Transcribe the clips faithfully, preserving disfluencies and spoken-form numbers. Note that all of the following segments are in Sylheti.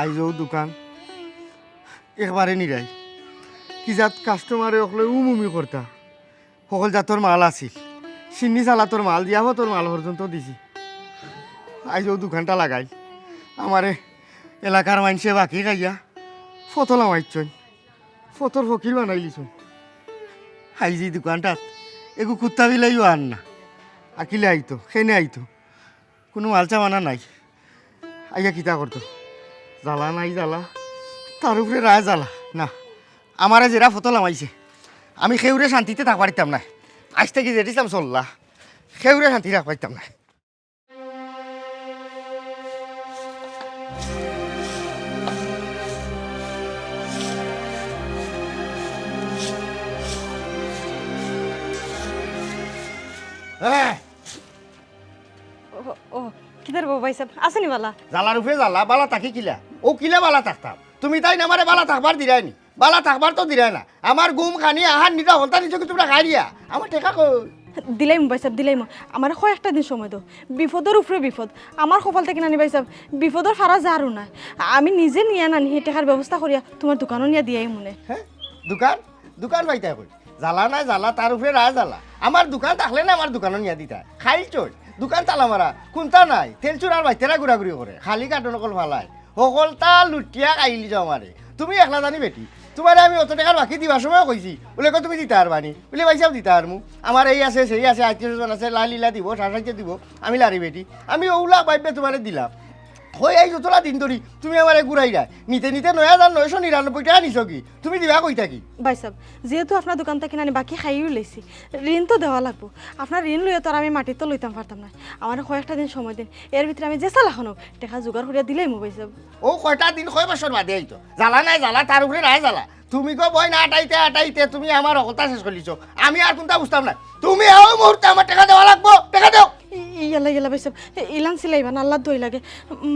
আইজ অউ দোকান একবারে নিরাই। কি জাত কাস্টমারে অকলে উম উমি করতা। হকল জাতর মাল আছিল। সিন্নি চালাতর মাল, জিয়াফতর মাল পর্যন্ত দিছি। আইজ অউ দোকানটা লাগাইল। আমারে এলাকার মাইনষে বাকি খাইয়া ফতো লামাইছইন। ফতোর ফকির বানাইলিছইন। আইজ ই দোকানটাত এগু কুত্তা বিলাইও আর না। আকিলে আইতো, কেনে আইতো। কুনু মালসা মানা নাই। আইয়া কিতা করতো? জ্বালা নাই জ্বালা, তার উপরে রায় জ্বালা। না, আমারে যেরা ফতো লামাইছে, আমি কেউরে শান্তিতে থাকবার দিতাম নায়। আইজ থাকি যেটিছলাম চললা, কেউরে শান্তি রাখবার দিতাম নায়। হ্যাঁ, ও, ও, কিতা রে বা ভাইসাব, আছইন নি বালা? জ্বালার উপরে জ্বালা, বালা থাকি কিলা? অউ কিলা বালা থাকতাম? তুমি তাইন আমারে বালা থাকবার দিরায় নি? বালা থাকবার তো দিরায় না। আমার ঘুম খানি আহার নিদ্রা হকলতা নিছো কি তুমরা খাইরিয়া? আমার টেকা কই? দিলাইমু ভাইসাব, দিলাইমু। আমারে কয়েকটা দিন সময় দেও। বিপদর উপরে বিপদ। আমার কপাল থাকি নানি ভাইসাব, বিপদর ফারা যারও নায়। আমি নিজে নিয়া নানি হে টেকার ব্যবস্থা করিয়া তুমার দোকানো নিয়া দিয়াইমুনে। হ্যাঁ? দোকান? দোকান পাইতায় কই? জ্বালা নাই জ্বালা, তার উপরে রায় জ্বালা। আমার দোকান থাকলে না আমার দোকানো নিয়া দিতায়। খাইল চই, দোকান তালা মারা, কুন্তা নাই। তেল চুরার বাইতেরা ঘুরাঘুরি করে, খালি কার্টন অকল ফালায়। হকলতা লুটিয়া খাইলিছো আমারে। তুমি একলা জানি বেটি, তুমারে আমি অত টেকার বাকি দিবার সময় কইছি, বুলে কও তুমি দিতা পারবায় নি, বুলে ভাইসাব দিতা পারমু। আমার এই আছে, সেই আছে, আত্মীয় স্বজন আছে, লালিলা দিব, সাসাইতে দিব, আমি লারি বেটি। আমি অউলা ভাইবে তুমারে দিলাম। কই এই যতলা দিন ধরি তুমি আমারে ঘুরাইরায়। নিতে নিতে নয় হাজার নয়শো নিরানব্বই টেকা নিছো কি? তুমি দিবা কই থাকি? ভাইসাব, যেহেতু আপনার দোকান থাকি নানি বাকি খাইও লইছি, ঋণ তো দেওয়া লাগবো। আপনার ঋণ লইয়া তো আর আমি মাটিত তো লইতাম পারতাম না। আমারে কয়েকটা দিন সময় দিন, এর ভিতরে আমি যেছা লাখান অউক টেকা জোগাড় করিয়া দিলাইমু ভাইসাব। অউ কয়টা দিন কয় বছর বাদে আইতো। জ্বালা নাই জ্বালা, তার উপরে রায় জ্বালা। তুমি গো বইন আটাইতে আটাইতে তুমি আমার হকলতা শেষ করিলিছো। আমি আর কুন্তা বুঝতাম না। তুমি অউ মুহূর্তে আমার টেকা দেওয়া লাগবো, টেকা দেও। ই-, ইয়াল্লা, ইয়াল্লা ভাইসাব, এ-, ইলান চিল্লাইবা না, আল্লার দোয়াই লাগে।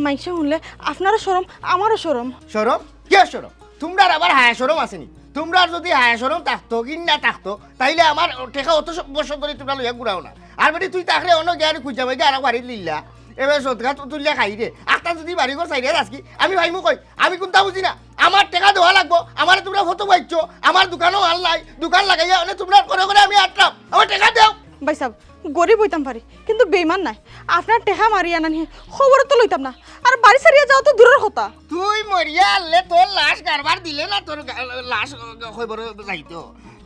মাইনষে হুনলে আপনারও শরম, আমারও শরম। শরম? কিয়র শরম? তুমরার আবার হায়া শরম আছে নি? তুমরার যুদি হায়া শরম থাকতো, ঘিন্না থাকতো, তাইলে আমার টেকা অত স-, বছর ধরি তুমরা লইয়া ঘুরাও না। আর বেটি তুই থাকরে অনো গিয়া আর খুঁজা মাইগা আর বাড়িত লিল্লা। এবার সদকা তো তুলিয়া খাইরে। আখতা যুদি বাড়ি ঘর চাইরে আজকে, আমি পাইমু কই? আমি কুন্তা বুঝি না। আমার টেকা দেওয়া লাগবো। আমারে তুমরা ফতো পাইছো, আমার দোকানো মাল নাই, দোকান লাগাইয়া অনে তুমরা করে করে আমি আটরাম। আমার টেকা দেও। ভাইসাব, গরিব অইতাম পারি, কিন্তু বেইমান নায়। আপনার টেকা মারিয়া নানি খবরও তো লইতাম না, আর বাড়ি ছাড়িয়া যাওয়া তো দূরর কথা। তুই মরিয়া হারলে তোর লাশ গারবার দিলে না তোর গা-, লাশ খবর যাইতো।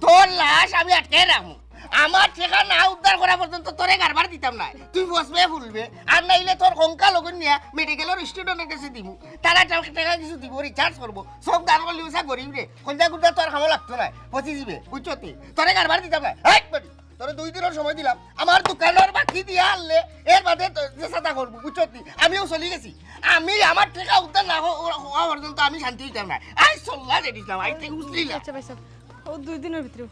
তোর লাশ আমি আটকাই রাখমু। আমার টেকা না উদ্ধার করা পর্যন্ত তোরে গারবার দিতাম না। তুই বসবে ফুলবে, আর নাইলে তোর কঙ্কাল অগুন নিয়া মেডিকেলর স্টুডেন্টর গেছে দিমু। তারা টেকা, টেকা কিছু দিব, রিচার্জ করবো। সব দান করলি উসা গরিব রে, কইজা গুড়া তো আর খাওয়া লাগতো না, পচি দিবে, বুঝছো তুই? তোরে গারবার দিতাম না। হেই বেটি, তোরে দুই দিনর সময় দিলাম, আমার দোকানর বাকি দিয়া হারলে এর বাদে তো যে সাদা করবো, বুঝছো তুই? আমিও চলি গেছি। আমি আমার টেকা উদ্ধার না হ-, হ-, হওয়া পর্যন্ত আমি শান্তি অইতাম না। আই চললা রে দিলাম, আই তে উঠলি না। আচ্ছা ভাইসাব, অউ দুই দিনর ভিতরে।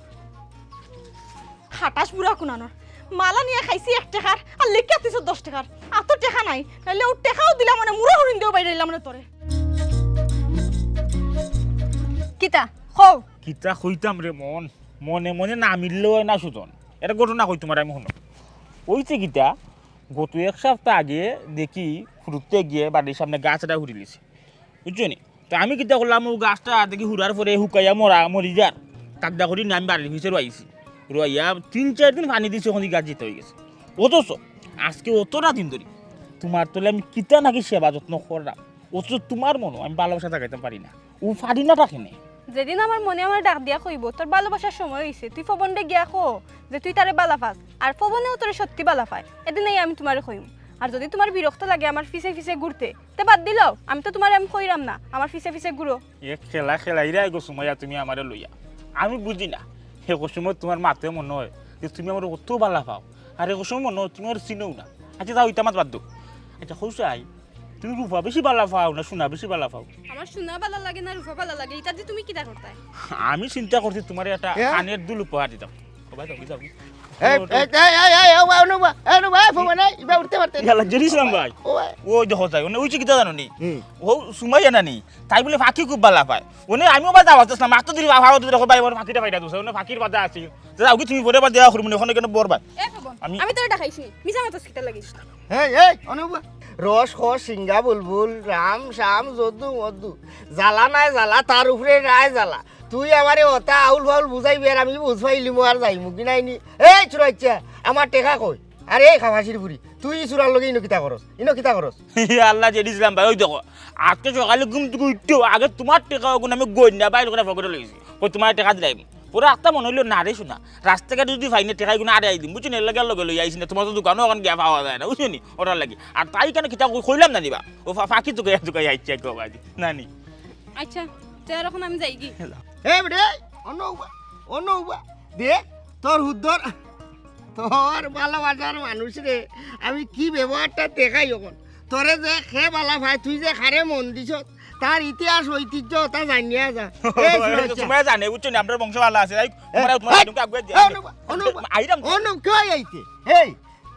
খাটাস বুড়া কুনানর। মাল আনিয়া খাইছি এক টেকার, আর লেখিয়া দিছো দশ টেকার। আতো টেকা নাই, নাইলে অউ টেকাও দিলাম অনে, মুড়ো হরিণ দিও বাইরে দিলাম অনে তোরে। কিতা? কও। কিতা কইতাম রে মন, মনে মনে না মিললেও অয় না সুজন। এটা ঘটনা কই তুমারে আমি হুনো। অইছে কিতা, গত এক সাপ্তা আগে দেখি ফুরুতে গিয়া বাড়ির সামনে গাছ এটা হুড়িলিছে। বুঝছো নি? তো আমি কিতা করলাম, অউ গাছটা দেখি হুড়ার পরে হুকাইয়া মরা, মরি যার। কান্দা করি নিয়া আমি বাড়ির পিছে রুয়াইছি। রুয়াইয়া তিন চাইর দিন পানি দিছি, অখন গাছ জিতা অইগেছে। অথচ আজকে অতটা দিন ধরি তুমার তলে আমি কিতা নাকি সেবা যত্ন করলাম, অথচ তুমার মনো আমি ভালোবাসা জাগাইতাম পারি না। অউ পারি না তা কেনে? যেদিন আমার মনে আমারে ডাক দিয়া কইবো, "তোর ভালোবাসার সময় অইছে," তুই ফবনরে গিয়া ক যে তুই তারে বালা পাস, আর ফবনেও তোরে সত্যি বালা পায়, এদিনেই আমি তুমারে কইমু। আর যুদি তুমার বিরক্ত লাগে আমার পিছে পিছে ঘুরতে, তে বাদ দিলাও, আমি তো তুমারে আমি কইরাম না আমার পিছে পিছে ঘুরো। এক খেলা খেলাইরায় গো সুমাইয়া তুমি আমারে লইয়া। আমি বুঝি না, হে কসমত তুমার মাতে মনো অয় যে তুমি আমারে অত বালা পাও, আর হে কসমত মনো অয় তুমি আমারে চিনোও না। আচ্ছা, যাও, ইতা মাত বাদ দেও। আচ্ছা, কও চাই, তুমি রূপা বেশি বালা পাও না সোনা বেশি বালা পাও? আমার সোনা বালা লাগে না রূপা বালা লাগে, ইতা দি তুমি কিতা করতায়? আমি চিন্তা করছি তুমারে একটা এ? কানের দুল উপহার দিতাম। ও ভাই, যাও, যাও। এই, এই, এই, এই, এই, ও ভাই, অনুবা, এই, অনুবা, এই, ফোন নাই, ইবা উঠতে পারতে না। ইয়াল্লা, জেরিস রাম ভাই। ও ভাই। ওই দেখো যাই, অনে অইছে কিতা জানো নি? হুম। ও সুমাইয়া নানি, তাই বুলে পাখি খুব বালা পায়। অনে আমিও বা যাওয়া যাস না, মাত্র দিলি বাবা, ওদের দেখো ভাই, আমার পাখিটা বাইরে দোষ, অনে পাখির বাদে আছি। যাও কি তুমি পরে বাদ দেওয়া করবো না, অখন কেনে বর ভাই? এ ফবন, আমি আমি তোরে ডাকাইছি নি, মিছা মাতস কিতা লাগিস? এই, এই, অনুবা, রস খস সিঙ্গা বুলবুল, রাম শাম যদু মধু। জ্বালা নাই জ্বালা, তার উপরে নাই জ্বালা। তুই আমারে অতা আউল ফাউল বুঝাইবে আর আমি বুঝ পাইলিমু আর যাইমু কি নাইনি? এই চুরাইচ্ছা, আমার টেকা কই? আরে এই খাবাসির বুড়ি, তুই ই চুরার লগে ইনো কিতা করস? ইনো কিতা করস? ইয়া আল্লাহ, জেড ইসলাম ভাই, ওই দেখো, আজকে সকালে ঘুম থেকে উঠতেও আগে তোমার টেকা ওগুন আমি গইনা বাইর করে পকেটে লইছি। কই তোমার টেকা দিলাইমু। পরে আখতা মনে হইলো, না রে শোনা, রাস্তাঘাটে যদি পাই না টেকা এগুন আরে আই দিমু, বুঝছো নি? এর লাগি আর লগে লইয়া আইছি না, তোমার তো দোকানও অখন গিয়া পাওয়া যায় না, বুঝছো নি? ওটার লাগি। আর তাই কেন কিতা কই-, কইলাম না নিবা? ও ফা-, ফাঁকি তুকাইয়া তুকাইয়া আইছে একটু বাজি, না নি? আচ্ছা, তে আর অখন আমি যাইগি। এ বেটে, অনো উবা, অনো উবা। দেখ, তোর হুদ্দর, তোর ভালোবাসার মানুষ রে, আমি কি ব্যবহারটা দেখাই অখন? তোরে যে খে বালা ভাই, তুই যে খারে মন দিছস, তার ইতিহাস ঐতিহ্য ওটা জানিয়া যা। এই সুরজ, সুমাইয়া জানে, বুঝছো নি? আমরার বংশ ভালা আছে, তাই এ, তোমার, তোমার এ, এরকম আগুয়ে দিয়ে এ, অনুপ, অনুপ, আইরাম তো। অনুপ, কই আইতে? এই,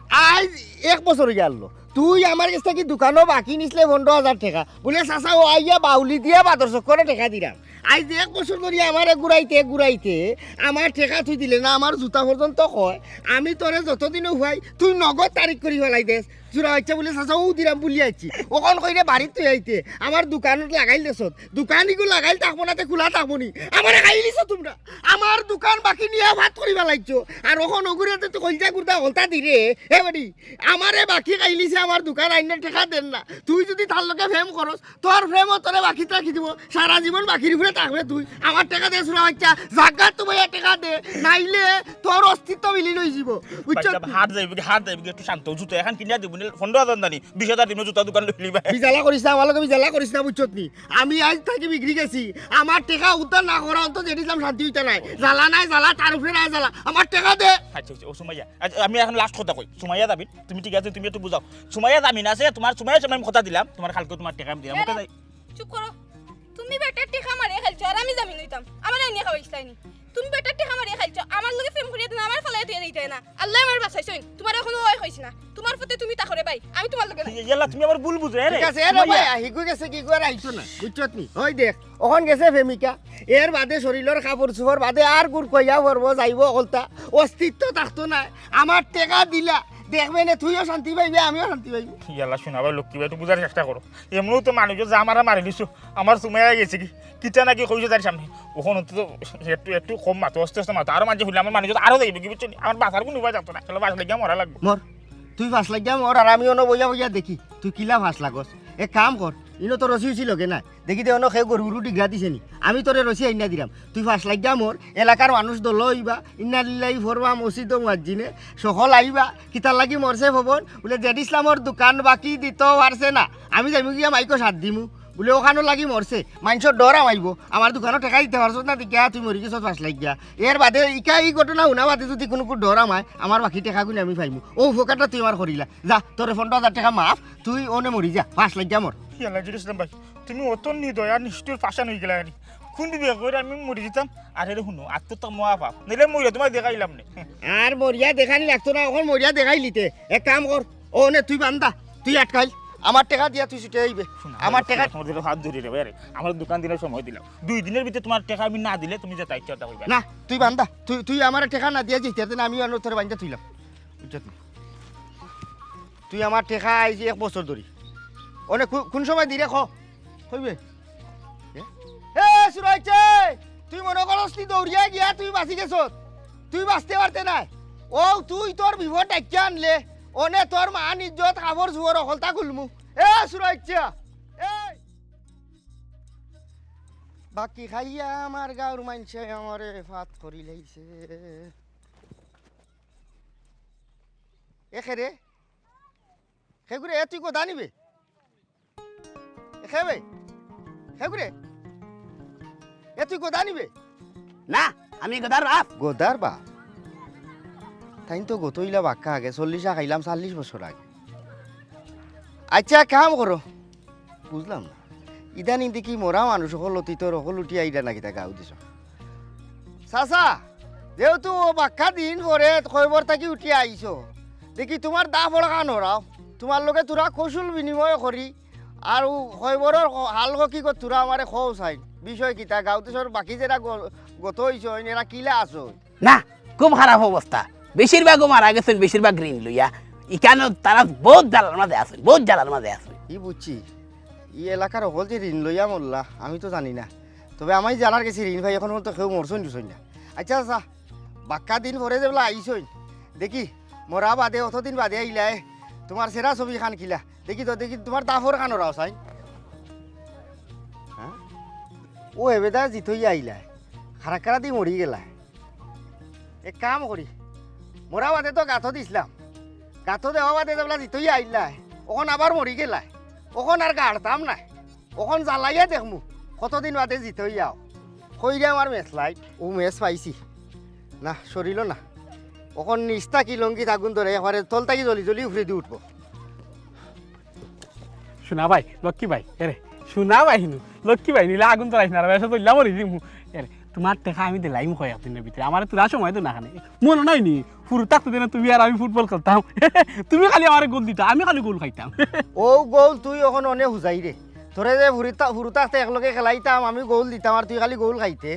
আইজ এক বছর অইয়া আরলো। তুই আমার গেছ থাকি দোকানো বাকি নিছলে পনরো হাজার টেকা। বুলে, "চাচা, ও আইয়া বাউলি দিয়া বাদর চক্করে টেকা দিরাম।" আইজ এক বছর ধরি আমারে ঘুরাইতে ঘুরাইতে আমার টেকা তুই দিলে না, আমার জুতা পর্যন্ত কয়। আমি তোরে যতদিনও হুয়াই, তুই নগদ তারিখ করি ফালাই দেস। চুরাইচ্ছা বুলে, "চাচা, ও দিরাম বুলি আইছি।" অখন কইরে বাড়িত তুই আইতে, আমার দোকানত লাগাইল দেছত। দোকান ইগু লাগাইল থাকবো না, তে খোলা থাকবো নি? আমারে খাইলিছো তোমরা। আমার দোকান বাকি নিয়া ভাত করি ফালাইছো। আর অখন ওগুরে তে তুই কইলজা গুর্দা হলতা দিরে। এ বেটি, আমারে বাকি খাইলিছে আমার দোকান, আইনে টেকা দেন না। তুই যদি তার লগে প্রেম করস, তোর প্রেমও তোরে বাকিত রাখি দিব। সারা জীবন বাকির উপরে থাকবে তুই। আমার টেকা দে, চুরাইচ্ছা। জাগাত তুই বইয়া টেকা দে, নাইলে তোর অস্তিত্ব বিলীন অইযিবো। বুঝছো? বাচ্চা, হাত যাইবো কি, হাত যাইবো কি, একটু শান্ত হ। জুতা এখন কিনিয়া দিবো নি, পনরো হাজার দানি, বিশ হাজার দিমু, জুতা দোকান লইলিবা। বিজালা করিস না, আমার লগে বিজালা করিস না, বুঝছত নি? আমি আইজ থাকি বিগড়ি গেছি। আমার টেকা উদ্ধার না করা অন্ত যেটিছিলাম শান্তি অইতা নাই। জ্বালা নাই জ্বালা, তার উপরে নাই জ্বালা। আমার টেকা দে। আচ্ছা, আচ্ছা, ও সুমাইয়া, আচ্ছা, আমি এখন last কথা কই। সুমাইয়া যাবি, তুমি ঠিক আছে, তুমি একটু বুঝাও। সুমাইয়া যাবি না, সে তোমার সুমাইয়ার সামনে আমি কথা দিলাম, তোমার কালকে তোমার টেকা আমি দিলাম। ওকে, যাই। চুপ করো। তুমি বেটার টেকা মারিয়া খাইলছো, আর আমি জামিন অইতাম। আমারে আনিয়া খাওয়াইছলায় নি। তুমি বেটার টেকা মারিয়া খাইলছো, আমার লগে প্রেম করিয়া দিন, আমারে ফালাইয়া দিয়া যাইতায় না। আল্লায় আমারে বাঁচাইছইন। তোমারে অখনো অয় কইছি না। তোমার পথে তুমি থাকো রে ভাই, আমি তোমার লগে নাই। ইয়াল্লা, তুমি আমার ভুল বুঝো, এ রে। ঠিক আছে, এ রে ভাই, হিগু গেছে কি, হিগু আর আইতো না। বুঝছত নি? ওই দেখ, অখন গেছে প্রেমিকা, এর বাদে শরীলর কাপড় চোপড় বাদে আর গুড় কইয়া পড়বো, যাইবো অকলতা, অস্তিত্ব থাকতো না। আমার টেকা দিলা, দেখবে নে, তুইও শান্তি পাইবে, আমিও শান্তি পাইবো। ইয়াল্লা, শোনা ভাই, লক্ষ্মী ভাই, একটু বুঝার চেষ্টা করো। এমনেও তো মানুষ যা মারা মারি দিছো, আমার সুমাইয়া গেছে কি, কিতা নাকি কইছে তার সামনে। অখন তো একটু, একটু কম মাতো, আস্তে আস্তে মাতো। আরো মানষে হুনলে আমার মানুষ আরো যাইবো কি, বুঝছো নি? আমার বাঁচার কুনু উপায় থাকতো না, তাইলে ফাঁস লাগিয়া মরা লাগবো। মর, তুই ফাঁস লাগিয়া মর, আর আমি অনো বইয়া বইয়া দেখি তুই কিলা ফাঁস লাগস। এক কাম কর, ইনো তো রশি উশি লগে নাই, দেখি দে অনো কেউ গরু উরু ডিগরা দিছে নি, আমি তোরে রশি আইনা দিরাম, তুই ফাঁস লাগিয়া মর। এলাকার মানুষ দল অইবা, ইন্না লিল্লাহি পড়বা, মসজিদো মুয়াজ্জিনে সকল আইবা। কিতার লাগি মরছে ভবন? বুলে, "জেড ইসলামর দোকান বাকি দিতো পারছে না, আমি যাইমু গিয়া মাইকো সাথ দিমু।" বুলে, "অখানর লাগি মরছে, মানষর ডর আমাইবো, আমার দোকানো টেকা দিতে পারছত না, দেখিয়া তুই মরি গেছত ফাঁস লাগিয়া।" এর বাদে ইকা ই ঘটনা হুনা বাদে যদি কুনু কুনু ডর আমায়, আমার বাকি টেকাগুনি আমি পাইমু। অউ উপকারটা তুই আমার করিলা, যা, তোরে পনরো হাজার টেকা মাফ, তুই অনে মরি যা, ফাঁস লাগিয়া মর। ইয়াল্লা, জেড ইসলাম ভাই, তুমি অত নির্দয় আর নিষ্ঠুর পাষাণ অইগেলায় নি। কুন বিবেকে কইরা আমি মরি যিতাম? আরে রে হুনো, আত্মহত্যা মহাপাপ। নাইলে মরিয়া তোমারে দেখাইলাম নে। আর মরিয়া দেখানি লাগতো না, অখন মরিয়া দেখাইলিতে। এক কাম কর, অনে তুই বান্দা, তুই আটকাইল। আমার টেকা দিয়া তুই ছুটি আইবে। শোনো, আমার টেকা তোমার দিলে হাত ধরি রে ভাই, আরে, আমার দোকান দিনের সময় দিলাম। দুই দিনের ভিতরে তোমার টেকা আমি না দিলে তুমি যেতা ইচ্ছা অতা কইবা। না, তুই বান্দা, তুই, তুই আমার টেকা না দিয়া যাইতে না, আমি অনে তোরে বান্দা তুইলাম। বুঝছত নি? তুই আমার টেকা আইজ এক বছর ধরি। অনে কু-, কুন সময় দিরে ক? কইবে? এ? এ, সুরাইছে! তুই মনো করস নি দৌড়িয়া গিয়া তুই বাঁচি গেছত? তুই বাঁচতে পারতে নায়। অউ তুই তোর বিপদ ডাকিয়া আনলে, অনে তোর মান ইজ্জত, কাপড় চুপড় অকলতা খুলমু। এ, সুরাইছে! এই! বাকি খাইয়া আমার গাঁওর মানষে আমারে ফাত করিলাইছে। এ কে রে? কেগুরে, এ তুই গদা নি বে? এ কে বে? কেগুরে? এ তুই গদা নি বে? না, আমি গদার বাপ। গদার বাপ? তাইন তো গত অইলা বাক্কা আগে, চল্লিশা খাইলাম চাল্লিশ বছর আগে। আইচ্ছা, কাম করো, বুঝলাম না। ইদানিং দেখি মরা মানুষ অকল, অতীতর অকল উঠিয়া আইরা না কিতা গাঁও দিছ। চাচা, যেহেতু অউ বাক্কা দিন পরে কয়বর থাকি উঠিয়া আইছো, দেখি তুমার দা ফড়কা নড়াও, তুমার লগে থুড়া কৌশল বিনিময় করি, আর অউ কয়বরর হ-, হাল হকিকত থুড়া আমারে কও চাইন। বিষয় কিতা, গাঁও দিছর বাকি যেরা গ-, গত অইছইন, এরা কিলা আছইন? না, খুব খারাপ অবস্থা। বেশিরভাগউ মারা গেছইন, বেশিরভাগ ঋণ লইয়া। ইখানো তারা বউত জ্বালার মাঝে আছইন, বউত জ্বালার মাঝে আছইন। ই বুঝছি, ই এলাকার অকল যে ঋণ লইয়া মরলা, আমি তো জানি না। তবে আমি যারার গেছে ঋণ পাই, অখন পর্যন্ত কেউ মরছইন টুছইন না। আচ্ছা, আচ্ছা, বাক্কা দিন পরে যেবলা আইছইন, দেখি, মরা বাদে অতদিন বাদে আইলায়, তুমার সেরা ছবিখান কিলা? দেখি তো, দেখি, তুমার দাফরখান ওরাও চাই। হ্যাঁ? ও এবেদা জিতইয়া আইলায়, খারাক্কারা দি মরি গেলায়। এক কাম করি, মরা বাদে তো গাতো দিছলাম, গাতো দেওয়া বাদে যেবলা জিতইয়া আইলায়, অখন আবার মরি গেলায়, অখন আর গাড়তাম নায়, অখন জ্বালাইয়া দেখমু কতদিন বাদে জিতইয়া আও। কইরে আমার মেসলাইট, ও মেস পাইছি না, সরিল না। অখন নিচ থাকি লঙ্গিত আগুন ধরে একবারে তল থাকি জ্বলি জ্বলি উফরেদি উঠবো। সোনা ভাই, লক্ষ্মী ভাই, এরে, সোনা ভাই নু, লক্ষ্মী ভাই নিলে আগুন ধরাইস না, আর এসে ধরলাম মরি দিমু। এরে, তুমার টেকা আমি দিলাইমু কয়েকদিনর ভিতরে, আমারে থুড়া সময় দেও না কেনে। মনো নাই নি, হুরু থাকতে দিনে তুমি আর আমি ফুটবল খেলতাম, তুমি খালি আমারে গোল দিতা, আমি খালি গোল খাইতাম। ও গোল তুই অখন অনে হুজাইরে, তোরে যে হুরু থা-, হুরু থাকতে একলগে খেলাইতাম, আমি গোল দিতাম আর তুই খালি গোল খাইতে।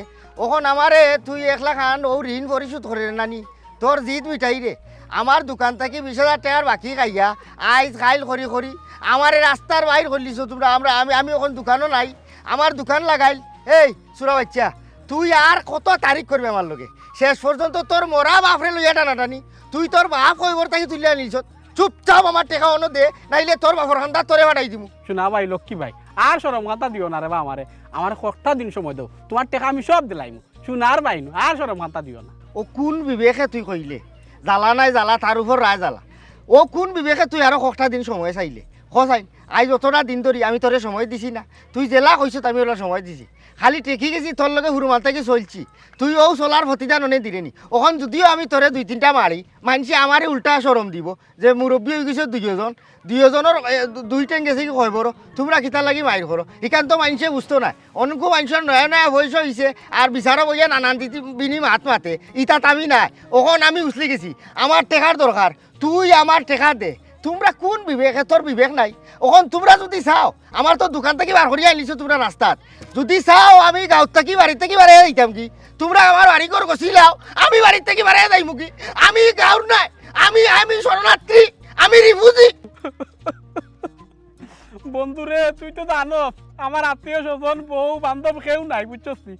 অখন আমারে তুই একলাখান অউ ঋণ পরিশোধ করের না নি, তোর জিদ মিটাইরে। আমার দোকান থাকি বিশ হাজার টেকার বাকি খাইয়া আইজ কাইল করি করি আমারে রাস্তার বাইর করলিছো তুমরা। আমরা, আমি, আমি অখন দোকানো নাই, আমার দোকান লাগাইল। এই সুরা বাইচ্চা, তুই আর কত তারিখ করবে আমার লগে? শেষ পর্যন্ত তোর মরা বাফরে লইয়া টানাটানি, তুই তোর বাফ কইবর থাকি তুলিয়া আনিলিছত। চুপচাপ আমার টেকা অনো দে, নাইলে তোর বাফর কান্দাত তোরে ফাটাই দিমু। সোনা ভাই, লক্ষ্মী ভাই, আর শরম কান্তা দিও না রেবা আমারে, আমারে কয়েকটা দিন সময় দেও, তুমার টেকা আমি সব দিলাইমু। সোনার ভাই নু, আর শরম কান্তা দিও না। ও কুন বিবেকে তুই কইলে? জ্বালা নাই জ্বালা, তার উপর রায় জ্বালা। ও কুন বিবেকে তুই আরো কয়টা দিন সময় চাইলে? ক চাইন, আইজ অতটা দিন ধরি আমি তোরে সময় দিছি না? তুই যেলা কইছত আমি অলা সময় দিছি। খালি ঠেকি গেছি, তোর লগে হুরুমাল থাকি চলছি। তুই অউ চলার প্রতিদান অনে দিরে নি। অখন যুদিও আমি তোরে দুই তিনটা মারি, মাইনষে আমারে উল্টা শরম দিবো। যে মুরব্বি অইগেছে দুইওজন, দুইওজনর, এ, দু-, দুই ঠেং গেছে গি কয়বরো, তুমরা কিতার লাগি মাইর করো? ইখান তো মাইনষে বুঝতো নায়। অনকু মাইনষর নয়া নয়া বয়স অইছে, আর বিচারো বইয়া নানান দিতি বিনি মাত মাতে, ইতাত আমি নায়। অখন আমি উছলি গেছি, আমার টেকার দরকার, তুই আমার টেকা দে। তুমরা কুন বিবেকে, তোর বিবেক নাই? অখন তুমরা যুদি চাও, আমার তো দোকান থাকি বার করিয়া আনিলিছো তুমরা রাস্তাত। যুদি চাও আমি গাঁওত থাকি বাড়িত থাকি বারইয়া যাইতাম গি, তুমরা আমার বাড়ি ঘর গছিলাও, আমি বাড়িত থাকি বারইয়া যাইমু গি? আমি গাঁওর নায়, আমি, আমি শরণার্থী, আমি refugee। বন্ধু রে, তুই তো জানস, আমার আত্মীয় স্বজন, বউ, বান্ধব কেউ নাই, বুঝছস নি?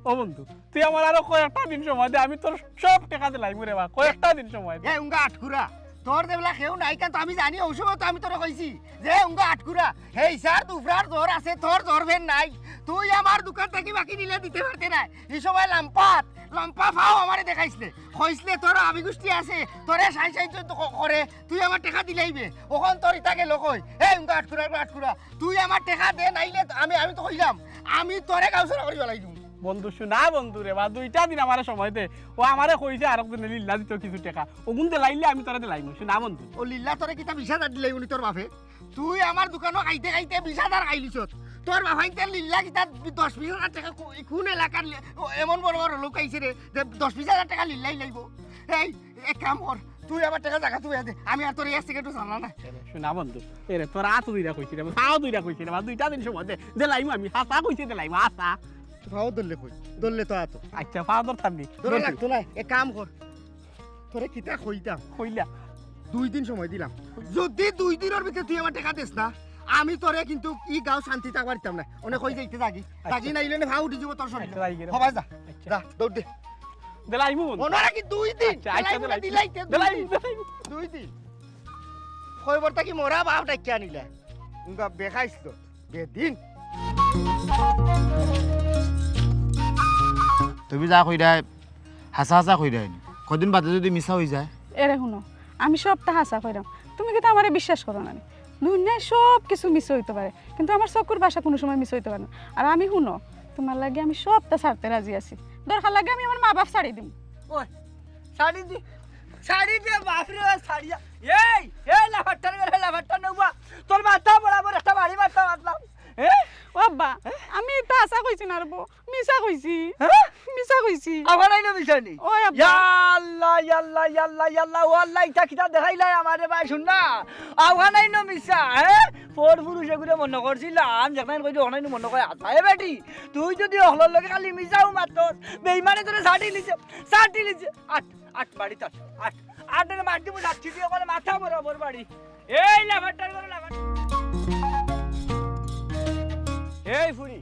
ও বন্ধু, তুই আমার আরো কয়েকটা দিন সময় দে, আমি তোর সব টেকা দিলাইমু রেবা, কয়েকটা দিন সময় দে। এ উঙ্গা আটকুরা, তোর যেবলা কেউ নাই কেন তো আমি জানি, অউ সময় তো আমি তোরে কইছি যে উঙ্গা আটকুরা, হেইসার দুফরার জ্বর আছে, তোর জ্বর ফের নাই। তুই আমার দোকান থাকি বাকি নিলে দিতে পারতে নায়। ই সময় লাম্পাত, লাম্পা ফাও আমারে দেখাইছলে, কইছলে তোর আবি গুষ্টি আছে, তোরে সাই সাই তো ক-, করে, তুই আমার টেকা দিলাইবে। অখন তোর ইতা গেল কই? এই উঙ্গা আটকুরা, উঙ্গা আটকুরা, তুই আমার টেকা দে, নাইলে আমি, আমি তো কইলাম, আমি তোরে গাঁও ছাড়া করি ফালাই দিমু। বন্ধু, সোনা বন্ধু রেবা, দুইটা দিন আমারে সময় দে। ও আমারে কইছে আরক দিনে লিল্লা দিতো কিছু টেকা। অগুন দিলাইলে আমি তোরে দিলাইমু, সোনা বন্ধু। ও লিল্লা তোরে কিতা বিশ হাজার দিলাইবো নি তোর বাফে? তুই আমার দোকানো খাইতে খাইতে বিশ হাজার খাইলিছত। তোর বাফাইন্তে লিল্লা কিতা দশ বিশ হাজার টেকা কো-, কোন এলাকার লি-, ও এমন বড় বড় লোক আইছে রে, যে দশ বিশ হাজার টেকা লিল্লাই লাইবো? এই, এক কাম কর, তুই আমার টেকা জাগা তুই দে, আমি আর তোর এই accident-ও চালা না। এরে, সোনা বন্ধু, এরে, তোর আতো দুইরা কইছি রে, পাও দুইরা কইছি রে, বা দুইটা দিন সময় দে, দিলাইমু আমি, হাছা কইছি দিলাইমু, হাছা। তো পাও ধরলে কই? ধরলে তো আতো। আচ্ছা, পাও ধরতাম নি। ধরা লাগতো না, এক কাম কর, তোরে কিতা কইতাম? কইলা। দুই দিন সময় দিলাম, যদি দুই দিনর ভিতরে তুই আমার টেকা দেস না, আমি তোরে কিন্তু ই গাঁও শান্তি থাকবার দিতাম না। অনে কই যাইতে যাগি, আচ্ছা। যাগি না ইলে নে ভাও উঠি যাব তোর শরীরে। আচ্ছা, যাই গেলাম। হবাই যা, আচ্ছা। যা, দৌড় দে। দিলাইমু বন্ধু। অনরে কি দুই দিন? আচ্ছা, আচ্ছা, দিলাইমু না, দিলাইমু। দিলাইতে, দিলাইমু, দুই দিন। দিলাইমু। দুই দিন। কইবর থাকি মরা বাফ ডাকিয়া আনিলা। উঙ্গা বেখাইছলো, বেদিন। তুমি যা কইরায়, হাছা হাছা কইরায় নি। কদিন বাদে যদি মিছা অই যায়? এরে হুনো, আমি সবটা হাছা কইরাম। তুমি কিতা আমারে বিশ্বাস করো না নি? দুনিয়ায় সব কিছু মিছা অইতো পারে, কিন্তু আমার চকুর ভাষা কুনু সময় মিছা অইতো পারে না। আর আমি হুনো, তুমার লাগি আমি সবটা ছাড়তে রাজি আছি। দরকার লাগে আমি আমার মা-বাফ ছাড়ি দিমু। ওই, ছাড়ি দি, ছাড়ি দে, বাফরে, ওই ছাড়িয়া। এই, এই লাফাট্টার ঘরে লাফাট্টা নেউবা। তোর মাথা বরাবর একটা বাড়ি মারতা মারলাম। এ? ও আব্বা, হ্যাঁ? আমি ইতা হাছা কইছি না রে বউ, মিছা কইছি। হ্যাঁ? মিছা কইছি। আবার আইলো মিছা নি? ওই আব্বা। ইয়া আল্লাহ, ইয়া আল্লাহ, ইয়া আল্লাহ, ইয়া আল্লাহ, ও আল্লাহ, ইতা কিতা দেখাইলাই আমারে ভাই, হুন না। আবার আইলো মিছা, হ্যাঁ? পর পুরুষ এগুরে মনো করছিলাম, যেখানে কইছি, ওখানে মনো করে হাছা। এ বেটি, তুই যদি অকলর লগে খালি মিছাউ মাতস, বেইমানে তোরে ছাড়ি নিছে, ছাড়ি নিছে। আট, আট, বাড়িত আট, আট। আটের মাটি বুঝা ছিটি ওখানে মাথা বরাবর বাড়ি। এই লাফাটার করে লাফাটা। এই ফুড়ি,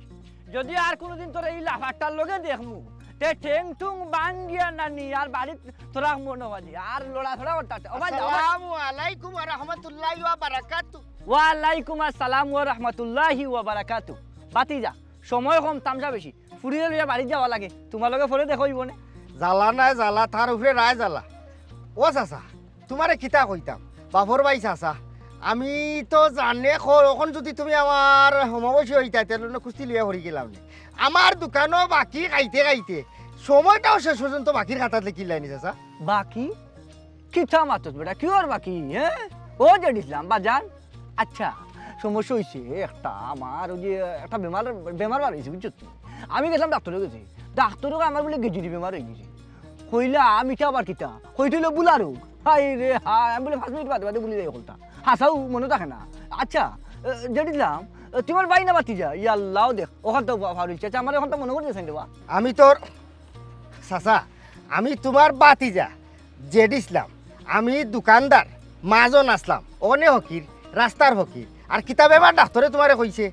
যদি আর কোনোদিন তোর এই লাফাটার লগে দেখমু, তে ঠেং ঠুং বাঙ্গিয়া নানি আর বাড়িত তোরা মনে বাজি আর লড়াচড়া করতে। ও ভাই, যাও। আসসালামু আলাইকুম ওয়া রাহমাতুল্লাহি ওয়া বারাকাতু। ওয়ালাইকুম আসসালাম ওয়া রাহমাতুল্লাহি ওয়া বারাকাতু। বাতি যা, সময় কম, তামশা বেশি। ফুড়িরে লইয়া বাড়িত যাওয়া লাগে, তুমার লগে পরে দেখা অইবো নে। জ্বালা নাই জ্বালা, তার উপরে রায় জ্বালা। ও চাচা, তুমারে কিতা কইতাম, বাপর ভাই চাচা, আমি তো জানে খ-, অখন যদি তুমি আমার সমবয়সী অইতায়, তে অনো কুস্তি লইয়া পড়ি গেলাম নে। আমার দোকানো বাকি খাইতে খাইতে সময়টাও শেষ পর্যন্ত বাকির খাতাত লেখিলাই নি চাচা। বাকি? কিতা মাতস বেটা, কিওর বাকি, হে? ও জেড ইসলাম, বাজান। আচ্ছা, সমস্যা অইছে একটা, আমার ওই যে একটা বেমার, বেমার বার অইছে, বুঝছো তুমি? আমি গেছিলাম ডাক্তরর গেছে, ডাক্তরে কয় আমার বুলে গেজুরি বেমার অইগেছে। কইলাম, ইটা আবার কিতা? কইতে অইলো বুলা রোগ। হায় রে হায়, আমি বুলে পাঁচ মিনিট বাদে বাদে ভুলি যাই অকলতা। হাছাউ মনো থাকে না। আচ্ছা, এ, জেড ইসলাম, এ, তুমার ভাই না ভাতিজা? ইয়াল্লাও দেখ, অখান তো পা-, পারুল চাচা, আমার অখন তো মনো করিয়া চাইন রে বা। আমি তোর চাচা, আমি তুমার ভাতিজা, জেড ইসলাম, আমি দোকানদার, মাজন আছলাম, অনে ফকির, রাস্তার ফকির। আর কিতা বেমার ডাক্তরে তুমারে কইছে?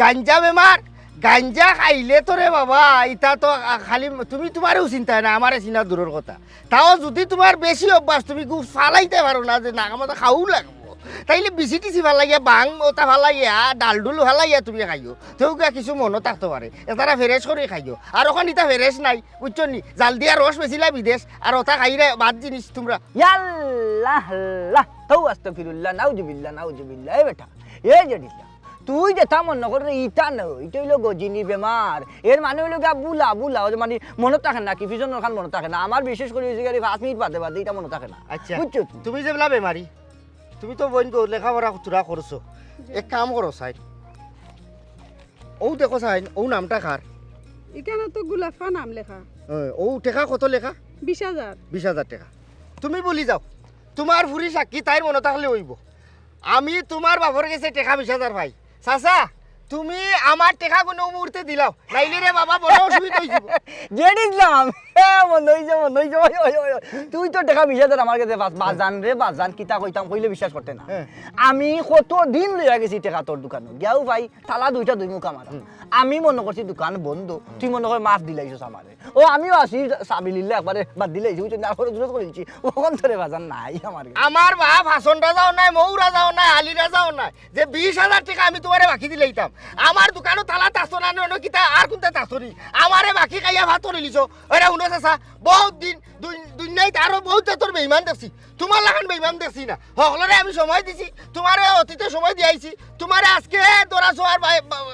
গাঞ্জা বেমার, গাঞ্জা খাইলে তো রে বাবা, ইতা তো আ, খালি তুমি তুমারেউ চিনতায় না, আমারে চিনা দূরর কথা। তাও যদি তুমার বেশি অভ্যাস, তুমি গু ফালাইতায় পারো না যে না, আমার তো খাওউ লাগবো, তাইলে বিসি টিসি ফালাইয়া, বাং ওতা ফালাইয়া, ডালডুল ফালাইয়া তুমি খাইও। তেউ গিয়া কিছু মনো থাকতো পারে, এতারা ফ্রেশ করি খাইও। আর অখন ইতা ফ্রেশ নাই, বুঝছো নি? জাল দিয়া রস বেশিলা বিদেশ, আর ওতা খাইরে বাদ জিনিস তুমরা। ইয়াল্লাহ আল্লাহ, তৌ আস্তাগফিরুল্লাহ, নাউজুবিল্লাহ, নাউজুবিল্লাহ। এ বেটা, এ জেড ইসলাম, তুই যেতা মনো কররে ইতা নায়, ইটা অইলো গজিনি বেমার। এর মানে অইলো গিয়া বুলা, বুলা, ওই যে মানে মনো থাকে না, কি পিছনর খান মনো থাকে না। আমার বিশেষ করি অইছে গিয়া পাঁচ মিনিট বাদে বাদে ইটা মনো থাকে না। আচ্ছা, বুঝছো তুমি? তুমি যেবলা বেমারি, তুমি তো বইন গো লেখাপড়া তুরা করছো, জি। এক কাম করো চাইন, অউ দেখো চাইন, অউ নামটা কার? ইখানো তো গুলাফা নাম লেখা। হ্যাঁ, অউ টেকা কত লেখা? বিশ হাজার। বিশ হাজার টেকা। তুমি ভুলি যাও, তুমার ফুড়ি সাক্ষী, তাইর মনো থাকলে অইবো। আমি তুমার বাপর গেছে টেকা বিশ হাজার পাই। চাচা, তুমি আমার টেকা কুনু মুহূর্তে দিলাও, নাইলে রে বাবা বড় অসুবিধা অইযিবো। জেড ইসলাম, এ, মনো অইছে, মনো অইছে, ওই, ওই, ওই, ওই। তুই তো টেকা বিশ হাজার আমার গেছে পাস, বাজান রে, বাজান, কিতা কইতাম, কইলে বিশ্বাস করতে না। হ্যাঁ। আমি কত দিন লইয়া গেছি টেকা তোর দোকানো, গিয়াউ ভাই, তালা দুইটা দুই মুখ আমার। হুম। আমি মনো করছি দোকান বন্ধ, হুম। তুই মনো কর মাফ দিলাইছস আমারে। ও, আমিও আছি, সাবিলিল্লাহ, একবারে বাদ দিলাইছি, বুঝছো? না, খরচ উরচ করিছি, অখন তোরে বাজান নাই আমার গেছে। আমার বাপ হাছন রাজাও নাই, মৌ রাজাও নাই, আলী রাজাও নাই। যে বিশ হাজার টেকা আমি তুমারে বাকি দিলাইতাম, আমার দোকানো তালা তাসো না, অনো কিতা আর কুনতা তাসো নি? আমারে বাকি খাইয়া ভাত করিলিছো। ওরে হুনো চাচা, বউত দিন, দুই, দুনিয়াইত আরো বউত জাতর বেইমান দেখছি, তুমার লাখান বেইমান দেখছি না। হকলরে আমি সময় দিছি, তুমারে অতীতে সময় দিয়াইছি, তুমারে আজকে ধরা ছোঁয়ার বাই-, বা-,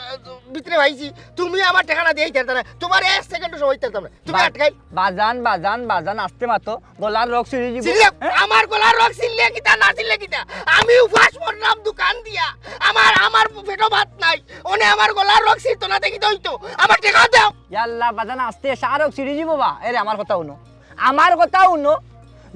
ভিতরে পাইছি, তুমি আমার টেকা না দিয়া যাইতায় না, তুমারে এক সেকেন্ডও সময় দিতাম না, তুমি বা-, আটকাই। বাজান, বাজান, বাজান, আস্তে মাতো। গলার রগ ছিঁড়ি যিবো। ছিঁড়ি যা-, হ্যাঁ? আমার গলার রগ ছিঁড়লে কিতা, না ছিঁড়লে কিতা? আমি উপাস মরলাম দোকান দিয়া। আমার, আমার পেটো ভাত নাই। অনে আমার গলার রগ ছিঁড়তো না, দেখি তো অইতো। আমার টেকা দেও। ইয়াল্লা, বাজান আস্তে, সারা রগ ছিঁড়ি যিবো বা। এরে, আমার কথা হুনো। আমার কথা হুনো।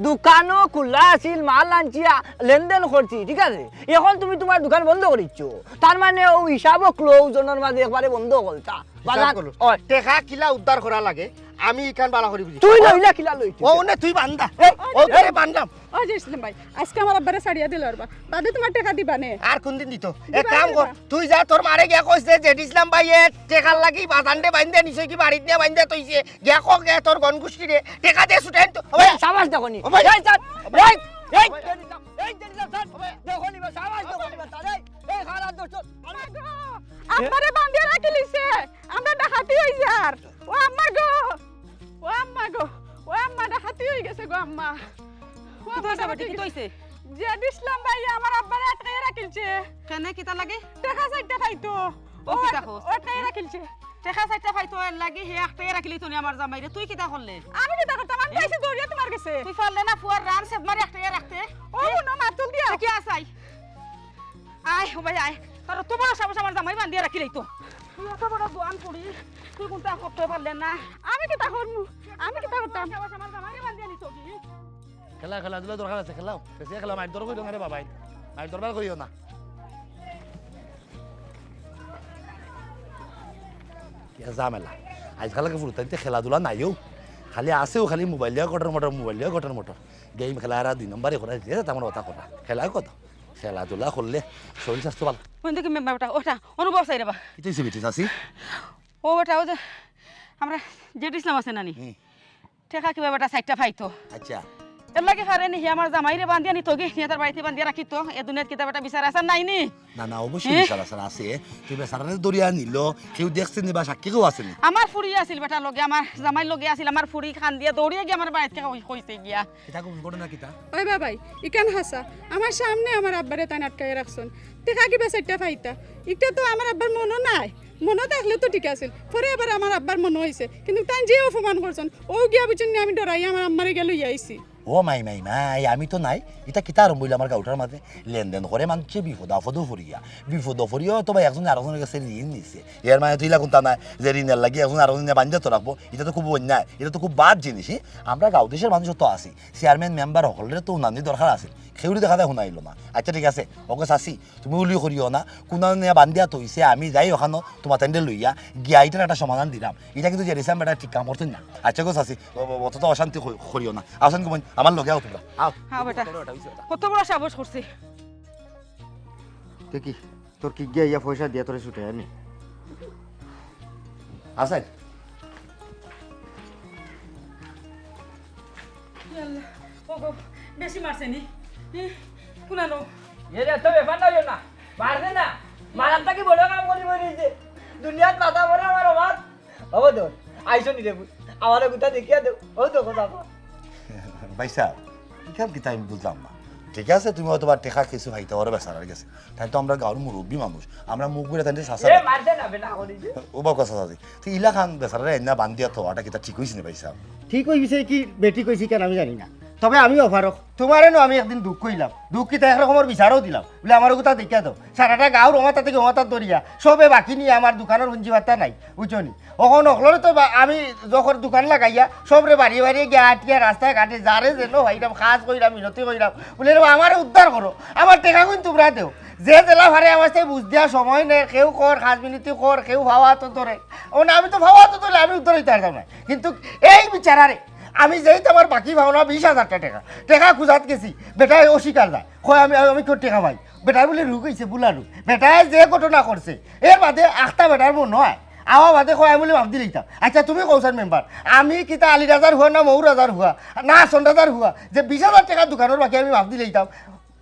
দোকানও খুলা আছিল, মাল আনছি, আ, লেনদেন করছি, ঠিক আছে? অখন তুমি তুমার দোকান বন্ধ করিছো। তার মানে অউ হিসাবও ক্লোজ, অনর মাঝে একবারে বন্ধ করতা। বাজান, হিসাব করো। ওই। টেকা কিলা উদ্ধার করা লাগে, আমি ইখান বালা করি বুঝি। তুই লইলা কিলা লইতে? ও, নে, তুই বান্দা। এই, ও, এই। তোরে বান্দাম। ও, জেড ইসলাম ভাই, আজকে আমার আব্বারে ছাড়িয়া দিলাও রে বা। বাদে তুমার টেকা দিবা নে। আর কুনদিন দিতো? এক দিবা কাম নে কর, বা। তুই যা, তোর মারে গিয়া কইস যে জেড ইসলাম ভাইয়ে টেকার লাগি বাজানরে বাইন্দা নিছে, কি বাড়িত নিয়া বাইন্দা থইছে, গিয়া ক গিয়া তোর গনগুষ্টিরে, টেকা দে ছুটাইন তো। ওই, সাবাস দেখো নি। ও ভাই। এই স্যার, এই, এই, এই, জেড ইসলাম, এই, জেড ইসলাম স্যার, দেখো নি বা, সাবাস দেখো নি বা, স্যার, এই, এই, খারাপ দোষ। আব্বারে বান্ধিয়া রাখিলিছে। আমরা ডাকাতি অই যার। ও আম্মা গো, ও আম্মা গো, ও আম্মা, ডাকাতি অই গেছে গো আম্মা। ও আম্মা, কিতা অইছে বেটি, ডাকাতি কিতা অইছে? জেড ইসলাম ভাইয়ে আমার আব্বারে আটকাইয়া রাখিলছে। কেনে, কিতা লাগি? টেকা চাইরটা পাইতো। ও ও কিতা আট-, কস? ও আটকাইয়া রাখিলছে। টেকা চাইরটা পাইতো, এর লাগি হে আটকাইয়া রাখিলিতো নি আমার জামাইরে। তুই কিতা করলে? আমি কিতা করতাম? আমি তো আইছি দৌড়িয়া তুমার গেছে। তুই পারলে না ফুয়ার রান সেদ মারি আটকাইয়া রাখতে? ও হুনো, মাতুল দিয়া। কি আছাই? আয়, ও ভাই, আয়। তোর অত বড় সাহস আমার জামাই বান্ধিয়া রাখিলিতো। তুই অত বড় জোয়ান পুড়ি, তুই কুনতা করতে পারলে না? আমি কিতা করমু? আমি কিতা করতাম? সাহস আমার জামাইরে বান্ধিয়া নিছো কি? খেলা, খেলাধুলা দরকার আছে, খেলাও। বেশি খেলা, মাইর ধর করিও না রে বাবাই। মাইর দরবার করিও না। কি ঝামেলা। আইজকালকে ফুরুতাইন্তে খেলাধুলা নাইও। খালি আছেও খালি মোবাইল লইয়া কটর মটর, মোবাইল লইয়া কটর মটর। গেম খেলা আর দুই নম্বরে করা, যে তেমন কথা করা। খেলা কত? খেলাধুলা করলে শরীর স্বাস্থ্য ভালা। কোন দিকে মেম্বার বেটা? ওটা অনুভব চাই রে বা। কিতা অইছে বেটি চাচি? ও বেটা, ও যে আমরা জেড ইসলাম আছে নানি? হুম। টেকা কিবা বেটা চাইরটা পাইতো। আচ্ছা। এর লাগি পারে নি, হে আমার জামাইরে বান্ধিয়া নিতো গি, হে তার বাড়িত বান্ধিয়া রাখিতো। এ দুনিয়াত কিতা বেটা বিচার আচার নাই নি? না, না, অবশ্যই হে? বিচার আচার আছে। তুই বেচারারে ধরিয়া নিলো, কেউ দেখছে নি বা সাক্ষী কেউ আছে নি? আমার ফুড়ি আছিল বেটা লগে, আমার জামাইর লগে আছিল, আমার ফুড়ি কান্দিয়া দৌড়িয়া গিয়া আমার বাড়িত কই-, কইছে গিয়া। ইটা কোন ঘটনা কিতা? ওই বাবাই, ইখান হাছা। আমার সামনে আমার আব্বারে তাইন আটকাইয়া রাখছইন। টেকা কিবা চাইরটা পাইতা। ইটা তো আমার আব্বার মনো নাই। মনো থাকলে তো ঠিক আছিল। পরে আবার আমার আব্বার মনো অইছে। কিন্তু তাইন যে অপমান করছইন, অউ গিয়া বুঝছইন নি আমি ডরাইয়া আমার আম্মারে গিয়া লইয়া আইছি। ও মাই, মাই, মাই, আমি তো নাই। ইটা কিতা আরম্ভ অইলো আমার গাউটার মাঝে? লেনদেন করে মানষে বিপদ আপদো পড়িয়া। বিপদো পড়িয়া তো বা একজনে আরকজনর গেছে ঋণ নিছে। এর মানে তো ইলা কুন্তা নায় যে ঋণর লাগি একজনে আরকজনরে বান্ধিয়া তো রাখবো। ইটা তো খুব অন্যায়, ইটা তো খুব বাদ জিনিস, হি? আমরা গাউ দেশর মানুষ তো আছি, চেয়ারম্যান, মেম্বার হকলরে তো হুনানির দরকার আছিল। কেউরে দেখা যায় হুনাইলো না। আচ্ছা ঠিক আছে, ওগো চাচি, তুমি উলি করিও না, কুনানো নিয়া বান্ধিয়া থইছে, আমি যাই অখানো তুমার তাইনরে লইয়া গিয়া ইটার একটা সমাধান দিরাম। ইটা কিন্তু জেড ইসলাম বেটা ঠিক কাম করছইন না। আচ্ছা গো চাচি, ও, ও, অত তো অশান্তি করি-, করিও না। আও চাচি গো, আমার লগে আও তুমরা। আও। হ্যাঁ বেটা। কত বড় সাহস করছে। দেখি, তোর কিগ্গিয়ে আইয়া পয়সা দিয়া তোরে ছুটাইয়া নি। আছেন? ইয়া আল্লাহ, ওগো, বেশি মারছে নি? হি? কুনানো? এরে, এত ব্যাপার না, অইও না। মারবে না। মারার থাকি বড় কাম করি বই রইছে। দুনিয়াত মাথা পড়ে আমার অভাব। বাবা দোর, আইসো নি রে পুত। আমারে গুতা দেখিয়া দেও। ও তো কথা। ভাইসাব, ইখান কিতা আমি বুঝলাম না। ঠিক আছে, তুমি হয়তো বা টেকা কিছু পাইতা পারো বেচারার গেছে। তাইন তো আমরা গাউর মুরব্বি মানুষ, আমরা মুখ বুলে তাইনরে শাসা এ, মারতে না, বেটা করি যে। ও বাবা, কথা আছে। তো ইলাখান বেচারারে আইনা বান্ধিয়া থওয়াটা কিতা ঠিক অইছে নি ভাইসাব? ঠিক অইছে কি বেঠিক অইছে কেন আমি জানি না, তবে আমি অপারক। তুমারে নু আমি একদিন দুখ কইলাম, দুখ কিতা এক রকমর বিচারও দিলাম, বুলে আমার গুতা দেখিয়া দেও। সারাটা গাউর অমাতা থাকি অমাতা ধরিয়া সবে বাকি নিয়া আমার দোকানর পুঞ্জি পাত্তা নাই, বুঝছো নি? অখন হকলরে তো বা-, আমি যখন দোকান লাগাইয়া সবরে বাড়িয়ে বাড়িয়ে গিয়া আটিয়া রাস্তায় ঘাটে যারে যেন পাইরাম, খাছ কইরাম, মিনতি কইরাম, বুলে, "রে বা, আমারে উদ্ধার করো, আমার টেকাগুইন তুমরা দেও।" যে যেলা পারে আমার সাথে বুঝ দিয়া সময় নেয়, কেউ কর, খাছ মিনতি কর, কেউ পাওয়া তো ধরে। ও না, আমি তো পাওয়া তো ধরে, আমি উদ্ধার অইতে পারতাম না। কিন্তু এই বেচারারে, আমি যেই তো আমার বাকি পাওনা বিশ হাজারটা টেকা, টেকা খুজাত গেছি, বেটায় অস্বীকার দেয়, কয়, "আমি, আমি কেউ টেকা পাই।" বেটায় বুলে রোগ অইছে, বুলা রোগ। বেটায় যে ঘটনা করছে, এর বাদে আখতা বেটার মনো অয়, আওয়া বাদে কয়, "আমি বুলে মাফ দিলাইতাম।" আচ্ছা, তুমি কও ছাইন মেম্বার, আমি কিতা আলী রাজার পুয়া না মৌর রাজার পুয়া না হাছন রাজার পুয়া যে বিশ হাজার টেকা দোকানর বাকি আমি মাফ দিলাইতাম?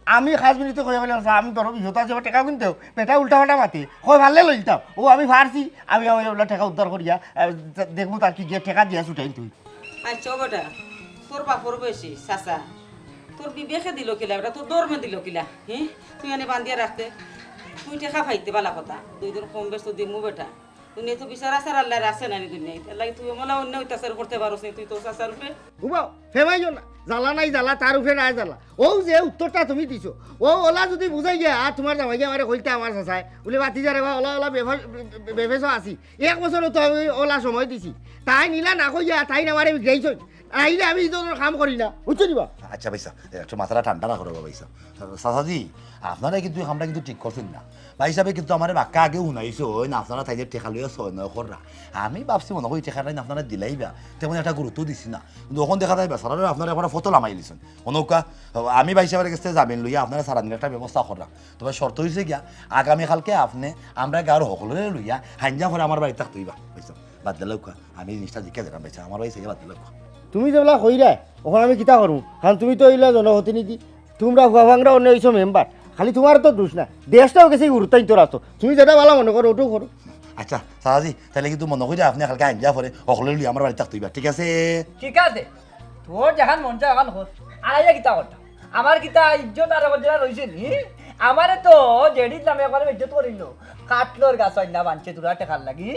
আমি খাছ মিনতি কইয়া কইলাম, "স্যার, আমি ধরো বিপদো আছি, আমার টেকাগুইন দেও।" বেটায় উল্টা পাল্টা মাতে, কয়, "পারলে লইতাম।" ও, আমি পারছি, আমি, আমি ওলা টেকা উদ্ধার করিয়া, আহ, দেখমু তার কিগ্গিয়ে টেকা দিয়া ছুটাইন তুই। আচ্ছা, ও বেটা, তোর বাপর বয়সী, চাচা, তোর বিবেকে দিল কিলা, বেটা, তোর ধর্মে দিল কিলা, হি? তুই এনে বান্ধিয়া রাখতে, তুই টেকা পাইতে বালা কথা, দুই দিন কম বেশ তো দিমু বেটা। দুনিয়াত তো বিচার আচার আল্লাহর আছে না নি দুনিয়াত, এর লাগি তুই অমলা অন্যায় অত্যাচার করতে পারস নি, তুই তো চাচার উপরে। উবাও, ফেমাইও না, জ্বালা নাই জ্বালা, তার উপরে নাই জ্বালা। ও যে উত্তরটা তুমি দিছো, ও ওলা যদি বুঝাই গিয়া, আর তুমার জামাইয়ে আমারে কইতা আমার চাচায়, বুলে, "ভাতিজা রে বা, ওলা, ওলা বেফা-, বেফেসো আছি।" এক বছরও তো আমি ওলা সময় দিছি। তাইন ইলা না কইয়া, তাইন আমারে বিগড়াইছইন। আইলে আমি ই ধরনর কাম করি না। বুঝছো নি বা? আচ্ছা ভাইসাব, একটু মাথাটা ঠান্ডা রাখো রে বা ভাইসাব। চাচাজি, আপনারা কিন্তু এই কামটা কিন্তু ঠিক করছইন না। ভাইসাবে কিন্তু আমারে বাক্কা আগেও হুনাইছইন, আপনারা তাইনরে টেকা লইয়া ছয় নয় কররা। আমি ভাবছি মনো করি টেকাটা আপনারা দিলাইবা, তেমন একটা গুরুত্ব দিছি না। কিন্তু অখন দেখা যায় বেচারারে আপনারা একবারে ফটো লামাই দিছইন। অনৌকা, আমি ভাইসাবর গেছে জামিন লইয়া আপনারা ছাড়ানির একটা ব্যবস্থা কররাম। তবে শর্ত অইছে গিয়া, আগামী কালকে আপনে আমরা গাউর হকলরে লইয়া হাইঞ্জা পরে আমার বাড়িত থাকতে অইবা। বুঝছো? বাদ দিলাউক্কা, আমি জিনিসটা জিকা দিরাম, বুঝছো? আমার বাড়ি থাকি বাদ দিলাউক্কা। তুমি যেবলা কইরায়, অখন আমি কিতা করমু? কারণ তুমি তো অইলা জনপ্রতিনিধি, তুমরা পুয়া ফাংরা অইছো মেম্বার, খালি তুমার তো দোষ না, দেশটাও গেছে গুরুত্বাইন্তর আতো। তুমি যেটা বালা মনো করো, ওটাও করো। আচ্ছা, চাচাজি, তাইলে কিন্তু মনো করি আপনে কালকে হাইঞ্জা পরে হকলরে লইয়া আমার বাড়িত থাকতে অইবা, ঠিক আছে? ঠিক আছে। তোর যেখান মন চায় অখান কর। আর আইয়া কিতা করতাম? আমার কিতা ইজ্জত আর একবার যেটা রইছে নি? আমারে তো জেডির নামে একবারে ইজ্জত করিল। কাটলর গাছ অইন্না বানছে তোরা টেকার লাগি।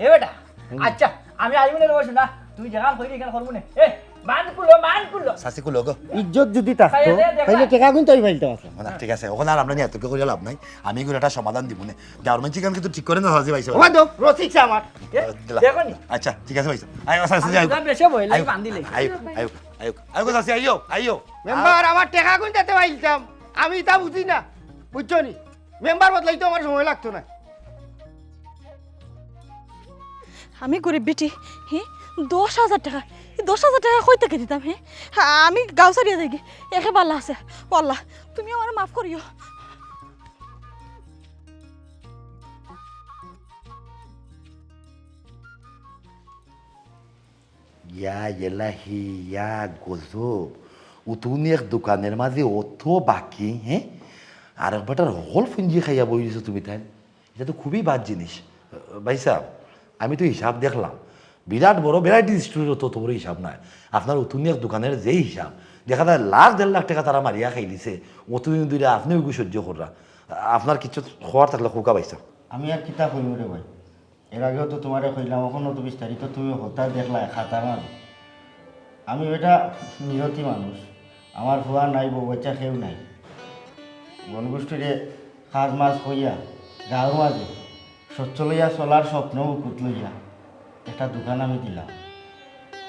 এ বেটা, হুম। আচ্ছা, আমি আইমু নে রে বা, না, তুই যেখান কইলি এখান করমু নে। এ, মান কুলো, মান কুলো। চাচি কুলো গো। ইজ্জত যদি থাকতো, তাইলে দেখ তাইলে না। টেকাগুইন তো আমি পাইতাম আছলাম। না, ঠিক আছে, অখন আর আমরা নিয়ে এত করিয়া লাভ নাই। আমি এগুলো একটা সমাধান দিমু নে। গাউর মানষে ইখান কিন্তু ঠিক করে না, চাচি ভাইসাব। ওবা দো, রসিক সে আমার। এ, দিলা। দেখো নি? আচ্ছা, ঠিক আছে ভাইসাব। আইও, চাচি, আমি আইও। তোরা বেশি বই লাগে আইও, বান্ধি লাই। আইও, আইও, আইও, আইও, চাচি, আইও, আইও। মেম্বার, আমার টেকাগুইন যাতে পাইতাম, আমি ইতা বুঝি না, বুঝছো নি? মেম্বার বদলাইতে আমার সময় লাগতো না। আমি গরিব বেটি, হি, দশ হাজার টেকা, ই দশ হাজার টেকা কই থাকি দিতাম, হে? আমি গাঁও ছাড়িয়া যাইগি। একে বালা আছে। ও আল্লাহ, তুমি আমারে মাফ করিও। ইয়া এলাহি, ইয়া গজব। উতুনি এক দোকানর মাঝে অত বাকি, হে? আর এক বেটার হকল পুঞ্জি খাইয়া বই দিছো তুমি তাইন। ইটা তো খুবই বাদ জিনিস। ভাই সাহেব, আমি তো হিসাব দেখলাম, বিরাট বড় ভ্যারাইটি স্টোরের তো অত বড় হিসাব নায়। আপনার উতুনি এক দোকানর যে হিসাব, দেখা যায় লাখ দেড় লাখ টেকা তারা মারিয়া খাইলিছে, অতদিন ধরে আপনে ওইগু সহ্য কররা। আপনার কিছু কওয়ার থাকলে কউক্কা ভাই সাহেব। আমি আর কিতা কইমু রে ভাই, এর আগেও তো তুমারে কইলাম, অখনো তো বিস্তারিত তুমি হতা দেখলায় খাতার মাঝে। আমি বেটা নিয়তি মানুষ, আমার ফুয়া নাই, বউ বাচ্চা কেউ নাই। বনগোষ্ঠীরে কাজ মাজ কইয়া গাঁওর মাঝে সচ্ছল অইয়া চলার স্বপ্ন বুকুত লইয়া একটা দোকান আমি দিলাম।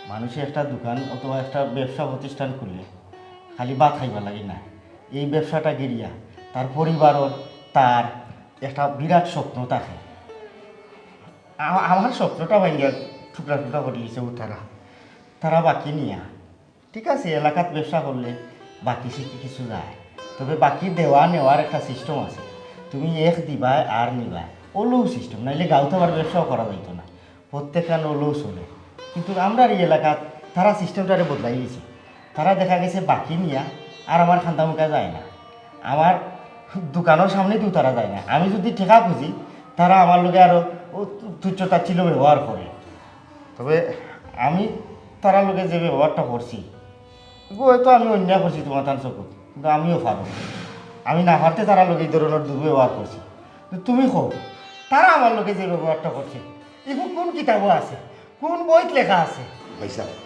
মানুষে একটা দোকান অথবা একটা ব্যবসা প্রতিষ্ঠান খুললে খালি ভাত খাইবার লাগি না, এই ব্যবসাটা গেড়িয়া তার পরিবারর, তার একটা বিরাট স্বপ্ন থাকে। আ-, আমার স্বপ্নটা ভাঙ্গিয়া টুকরা টুকরা করি দিছে ও তারা। তারা বাকি নিয়া, ঠিক আছে, এলাকাত ব্যবসা করলে বাকি সিকি কিছু যায়, তবে বাকি দেওয়া নেওয়ার একটা সিস্টেম আছে। তুমি এক দিবায় আর নিবায়, অউলাউ সিস্টেম, নাইলে গাঁওত আবার ব্যবসাও করা যাইতো না। প্রত্যেকখান অউলাউ চলে। কিন্তু আমরার এই এলাকাত তারা সিস্টেমটারে বদলাই দিছে। তারা দেখা গেছে বাকি নিয়া আর আমার খান্দা মুখা যায় না, আমার দোকানর সামনে দিয়েও তারা যায় না। আমি যদি টেকা খুঁজি, তারা আমার লগে আরো ও তুচ্ছ তাচ্ছিল্য ব্যবহার করে। তবে আমি তারার লগে যে ব্যবহারটা করছি, ইগু হয়তো আমি অন্যায় করছি তুমার তান চকুত, কিন্তু আমিও পারো। আমি না পারতে তারার লগে এই ধরনর দুর্ব্যবহার করছি। তো তুমি কও, তারা আমার লগে যে ব্যবহারটা করছে, ইগু কোন কিতাবো আছে, কোন বইত লেখা আছে? ভাই সাহেব,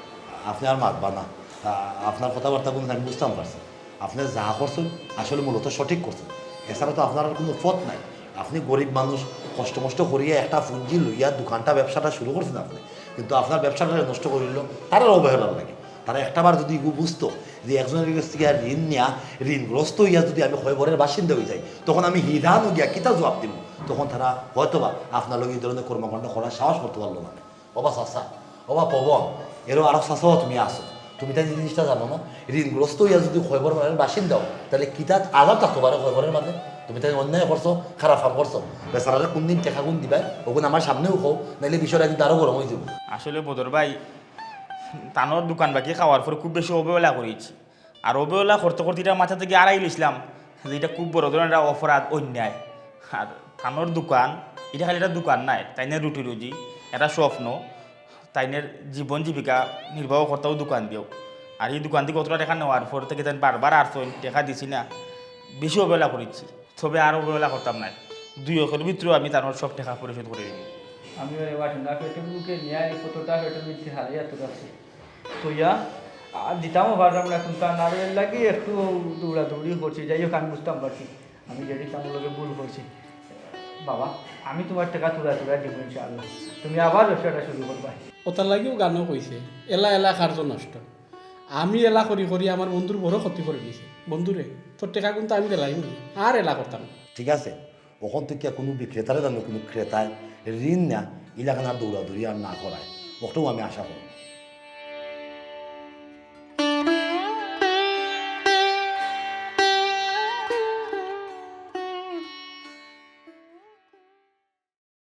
আপনে আর মাতবা না। আ-, আপনার কথাবার্তাগুন আমি বুঝতাম পারছি। আপনে যা করছইন, আসলে মূলত সঠিক করছইন। এছাড়া তো আপনার আর কুনু পথ নাই। আপনে গরিব মানুষ, কষ্ট মষ্ট করিয়া একটা পুঞ্জি লইয়া দোকানটা, ব্যবসাটা শুরু করছইন আপনে। কিন্তু আপনার ব্যবসাটা নষ্ট করিলো তারার অবহেলার লাগি। তারা একটা বার যদি ইগু বুঝতো যে একজনর গেছ থাকি ঋণ নিয়া ঋণগ্রস্ত অইয়া যদি আমি কয়বরের বাসিন্দা অই যাই, তখন আমি হিরানো গিয়া কিতা জবাব দিমু? তখন তারা হয়তোবা আপনার লগে এই ধরনের কর্মকাণ্ড করার সাহস করতে পারলো না। ওবা চাচা, ওবা পবন, এরও আরো চাচাও তুমি আছো। তুমি তাইন এই জিনিসটা জানো না? ঋণগ্রস্ত অইয়া যদি কয়বর বাড়ির বাসিন্দাও, তাইলে কিতা আজাব থাকতো পারে কয়বরের মাঝে? তুমি তাইন অন্যায় করছো, খারাপ কাম করছো। বেচারারে কোন দিন টেকা গুন দিবায়, অগুন আমার সামনেউ কও, নাইলে বিষয়টা কিন্তু আরো গরম অই যাইবো। আসলে বদর ভাই, তানর দোকান বাকি খাওয়ার পর খুব বেশি অবহেলা করিছি। আর অবহেলা করতে করতে ইটা মাথা থাকি আড়াই লইছিলাম যে ইটা খুব বড় ধরনের একটা অপরাধ, অন্যায়। আর তানর দোকান, ইটা খালি একটা দোকান নায়, তাইনের রুটি রুজি, একটা স্বপ্ন, তাইনের জীবন জীবিকা নির্বাহ করতাও দোকান দিয়াউ। আর এই দোকান থাকি অতটা টেকা নেওয়ার পর থাকি তাইন বারবার আরছইন, টেকা দিছি না, বেশি অবহেলা করিছি। তবে আর অবহেলা করতাম নায়, দুই অকর ভিতরেউ আমি তানর সব টেকা পরিশোধ করি দিমু। আমি ওরে বাসন না পেটে মুখে নিয়ে এই কতটা পেটে মিথ্যে হারাইয়া তো রাখছি। তো ইয়া, আর দিতামও পারলাম না, কিন্তু আর নারকেল লাগি একটু দৌড়াদৌড়ি করছি। যাই হোক, আমি বুঝতাম পারছি, আমি যেটি তার লগে ভুল করছি। বাবা, আমি তুমার টেকা তুলা তুলা দিব ইনশাআল্লাহ, তুমি আবার ব্যবসাটা শুরু করবা। ওটার লাগিও গানও কইছে, "এলা এলা কার্য নষ্ট।" আমি এলা করি করি আমার বন্ধুর বড় ক্ষতি করি দিছে। বন্ধুরে, তোর টেকা কিন্তু আমি দিলাইমু, আর এলা করতাম না। ঠিক আছে, অখন তো কিয়া কুনু বিক্রেতারে জানো কুনু ক্রেতায় ঋণ না, ইলাখান আর দৌড়াদৌড়ি আর না করায়, অটাউ আমি আশা করি।